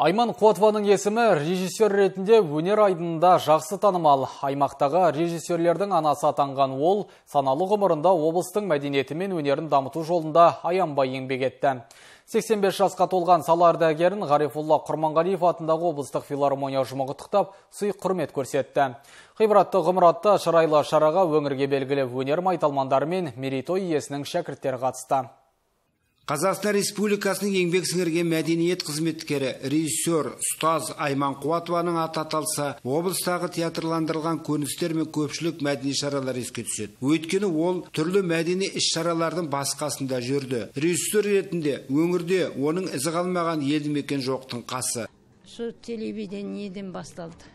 Айман Қуатованың есімі режиссер ретінде өнер айдынында жақсы танымал. Аймақтағы режиссерлердің анасы атанған ол саналы ғұмырында облыстың мәдениеті мен өнерін дамыту жолында аянбай еңбек етті. 85 жасқа толған сала ардагерін Ғарифулла Құрманғалиев атындағы облыстық филармония ұжымы құттықтап, сый құрмет көрсетті. Ғибратты ғымыратты шырайлы шараға өңірге белгілі өнер майталмандары мен мерейтой иесінің шәкірттері қатысты. Қазақстан Республикасының еңбек сіңірген мәдениет қызметкері, режиссер, ұстаз Айман Қуатованың аты аталса, облыстағы театрландырылған көріністер мен көпшілік мәдени шаралар еске түседі. Өйткені ол түрлі мәдени іс-шаралардың бас қасында жүрді. Режиссер ретінде өңірде оның ізі қалмаған елді мекен жоқтың қасы. Сол телевидениеден басталды.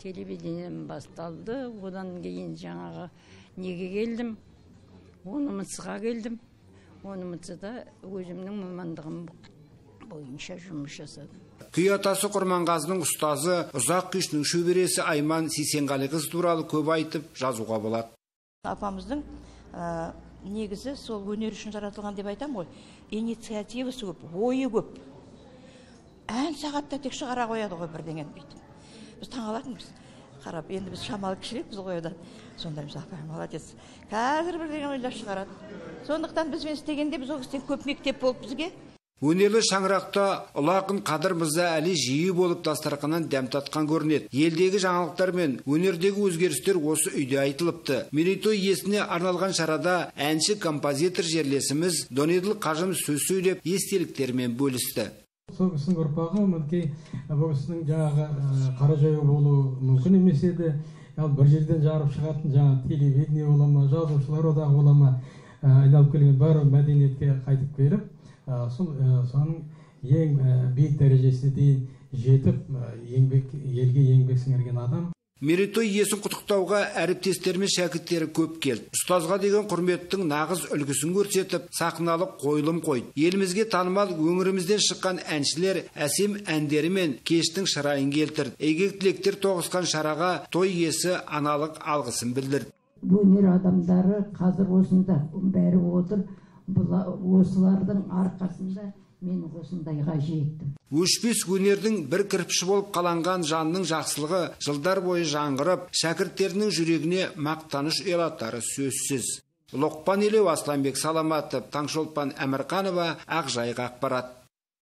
Телевидениеден басталды. Одан кейін жаңағы неге келдім? Оны келдім. Онымызда өзімнің мамандығым бойынша жұмыс жасадым. Күй атасы Құрманғазының ұстазы, ұзақ күйшінің шөбересі Айман Сейсенғалиқызы туралы көп айтып жазуға болады. Апамыздың негізі сол өнер үшін жаратылған деп айтамын ғой. Инициативасы көп, ойы көп. Ән сағатта тек шығара қояды ғой бірдеңені бүйтіп. Біз таңғалатынбыз. Қарап, енді біз шамалы кішірекпіз ғой одан. Сонда біз апай молодец. Қазір бірдеңе ойлап шығарады. Сондықтан бізбен істегенде біз ол кісіден көп мектеп болып бізге. Өнерлі шаңырақта ұлы ақын Қадыр Мырза Әлі жиі болып дастарханнан дәм татқан көрінеді. Елдегі жаңалықтар мен өнердегі өзгерістер осы үйде айтылыпты. Мерейтой иесіне арналған шарада әнші, композитор жерлесіміз Донеділ Қажым сөз сөйлеп, естеліктерімен бөлісті. Сол кісінің ұрпағы мінекей бұл кісінің жаңағы қара жаяу болуы мүмкін емес еді. Ал бір жерден жарып шығатын жаңағы телевидение бола ма, жазушылар одағы бола ма, айналып келген бәрі мәдениетке қайтып келіп, сол соның ең биік дәрежесіне дейін жетіп, еңбек, елге еңбек сіңірген адам. Мерейтой иесін құттықтауға әріптестері мен шәкірттері көп келді. Ұстазға деген құрметтің нағыз үлгісін көрсетіп, сахналық қойылым қойды. Елімізге танымал өңірімізден шыққан әншілер әсем әндерімен кештің шырайын келтірді. Игі тілектер тоғысқан шараға той иесі аналық алғысын білдірді. Өнер адамдары қазір осында бәрі отыр. Осылардың арқасында мен осындайға жеттім. Өшпес өнердің бір кірпіші болып қаланған жанның жақсылығы жылдар бойы жаңғырып, шәкірттерінің жүрегіне мақтаныш ұялатары сөзсіз. Лоқпан Елеу, Асланбек Саламатов, Таңшолпан Әмірқанова, Ақжайық ақпарат.